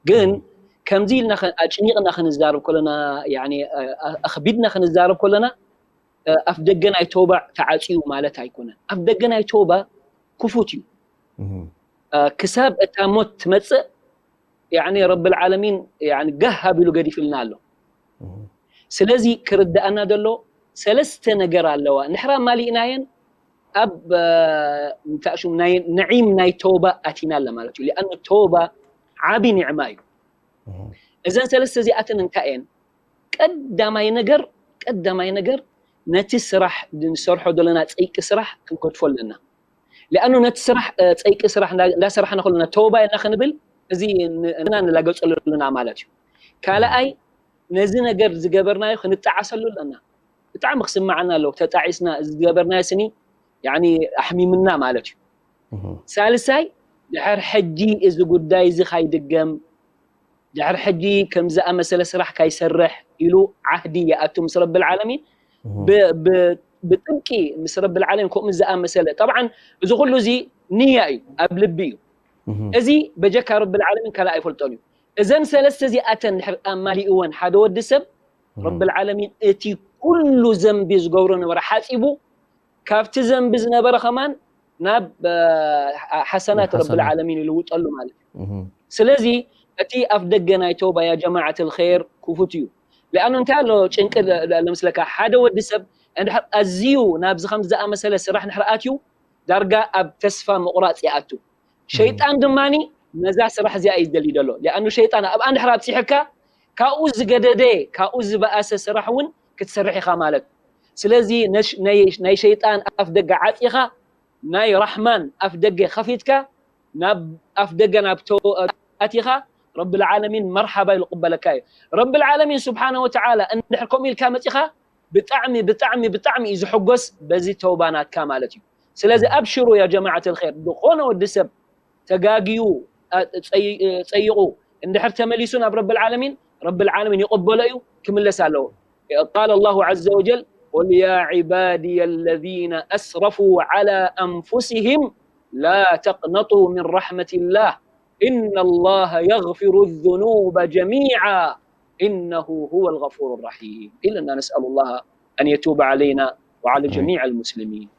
ግን ከምዚ ኢልና ኣጭኒቕና ክንዛረብ ከለና፣ ኣኽቢድና ክንዛረብ ከለና ኣፍ ደገ ናይ ተውባ ተዓፅዩ ማለት ኣይኮነን። ኣፍ ደገ ናይ ተውባ ክፉት እዩ። ክሳብ እታ ሞት ትመፅእ ረብል ዓለሚን ጋህ ኣቢሉ ገዲፍልና ኣሎ። ስለዚ ክርዳኣና ዘሎ ሰለስተ ነገር ኣለዋ። ንሕራ ማሊእናየን ኣብ እንታይ ሽሙ ናይ ነዒም ናይ ተውባ ኣቲና ኣለ ማለት እዩ። ሊኣኑ ተውባ ዓቢ ኒዕማ እዩ። እዘን ሰለስተ እዚኣተን እንታይ እየን? ቀዳማይ ነገር ቀዳማይ ነገር ነቲ ስራሕ ንሰርሖ ዘለና ፀይቂ ስራሕ ክንገድፎ ኣለና። ሊኣኑ ነቲ ስራሕ ፀይቂ ስራሕ እንዳሰራሕና ከለና ተውባ ኢና ክንብል እዚ ንላገፀሉ ኣለና ማለት እዩ። ካልኣይ ነዚ ነገር ዝገበርናዮ ክንጣዓሰሉ ኣለና። ብጣዕሚ ክስማዓና ኣለዎ። ተጣዒስና እዚ ዝገበርናዮ ስኒ ኣሕሚምና ማለት እዩ። ሳልሳይ ድሕር ሕጂ እዚ ጉዳይ እዚ ካይድገም፣ ድሕር ሕጂ ከም ዝኣመሰለ ስራሕ ካይሰርሕ ኢሉ ዓህዲ ይኣቱ ምስ ረብል ዓለሚን። ብጥብቂ ምስ ረብል ዓለሚን ከምኡ ዝኣመሰለ ጠብዓን እዚ ኩሉ እዚ ንያ እዩ፣ ኣብ ልቢ እዩ። እዚ በጀካ ረብል ዓለሚን ካልእ ኣይፈልጦን እዩ። እዘን ሰለስተ እዚኣተን ድሕር ኣማሊእወን ሓደ ወዲ ሰብ ረብል ዓለሚን እቲ ኩሉ ዘንቢ ዝገብሮ ነበረ ሓፂቡ ካብቲ ዘንቢ ዝነበረ ከማን ናብ ሓሰናት ረብል ዓለሚን ይልውጠሉ ማለት እዩ። ስለዚ እቲ ኣፍ ደገ ናይ ተውባ ያ ጀማዓት ልኸይር ክፉት እዩ። ሊኣኑ እንታይ ኣሎ ጭንቂ ለምስለካ ሓደ ወዲ ሰብ እንድሕር ኣዝዩ ናብዚ ከም ዝኣመሰለ ስራሕ ንሕር ኣትዩ ዳርጋ ኣብ ተስፋ ምቑራፅ ይኣቱ። ሸይጣን ድማ ነዛ ስራሕ እዚኣ እዩ ዝደሊ ዘሎ። ሊኣኑ ሸይጣን ኣብኣ እንድሕር ኣብፂሕካ ካብኡ ዝገደደ ካብኡ ዝበኣሰ ስራሕ እውን ክትሰርሕ ኢኻ ማለት እዩ። ስለዚ ናይ ሸይጣን ኣፍ ደገ ዓፂኻ ናይ ራሕማን ኣፍ ደገ ከፊትካ ናብ ኣፍ ደገ ናብ ኣቲኻ ረብል ዓለሚን መርሓባ ኢሉ ክቕበለካ እዩ። ረብል ዓለሚን ስብሓነ ወተዓላ እንድሕር ከምኡ ኢልካ መፂኻ ብጣዕሚ ብጣዕሚ ብጣዕሚ እዩ ዝሕጎስ በዚ ተውባ ናትካ ማለት እዩ። ስለዚ ኣብሽሩ ያ ጀማዓት ልኸይር ዝኾነ ወዲ ሰብ ተጋግዩ ፀይቑ እንድሕር ተመሊሱ ናብ ረብል ዓለሚን ረብል ዓለሚን ይቕበሎ እዩ፣ ክምለስ ኣለዎ። قال الله عز وجل قل يا عبادي الذين أسرفوا على أنفسهم لا تقنطوا من رحمة الله إن الله يغفر الذنوب جميعا إنه هو الغفور الرحيم إلنا نسأل الله أن يتوب علينا وعلى جميع المسلمين.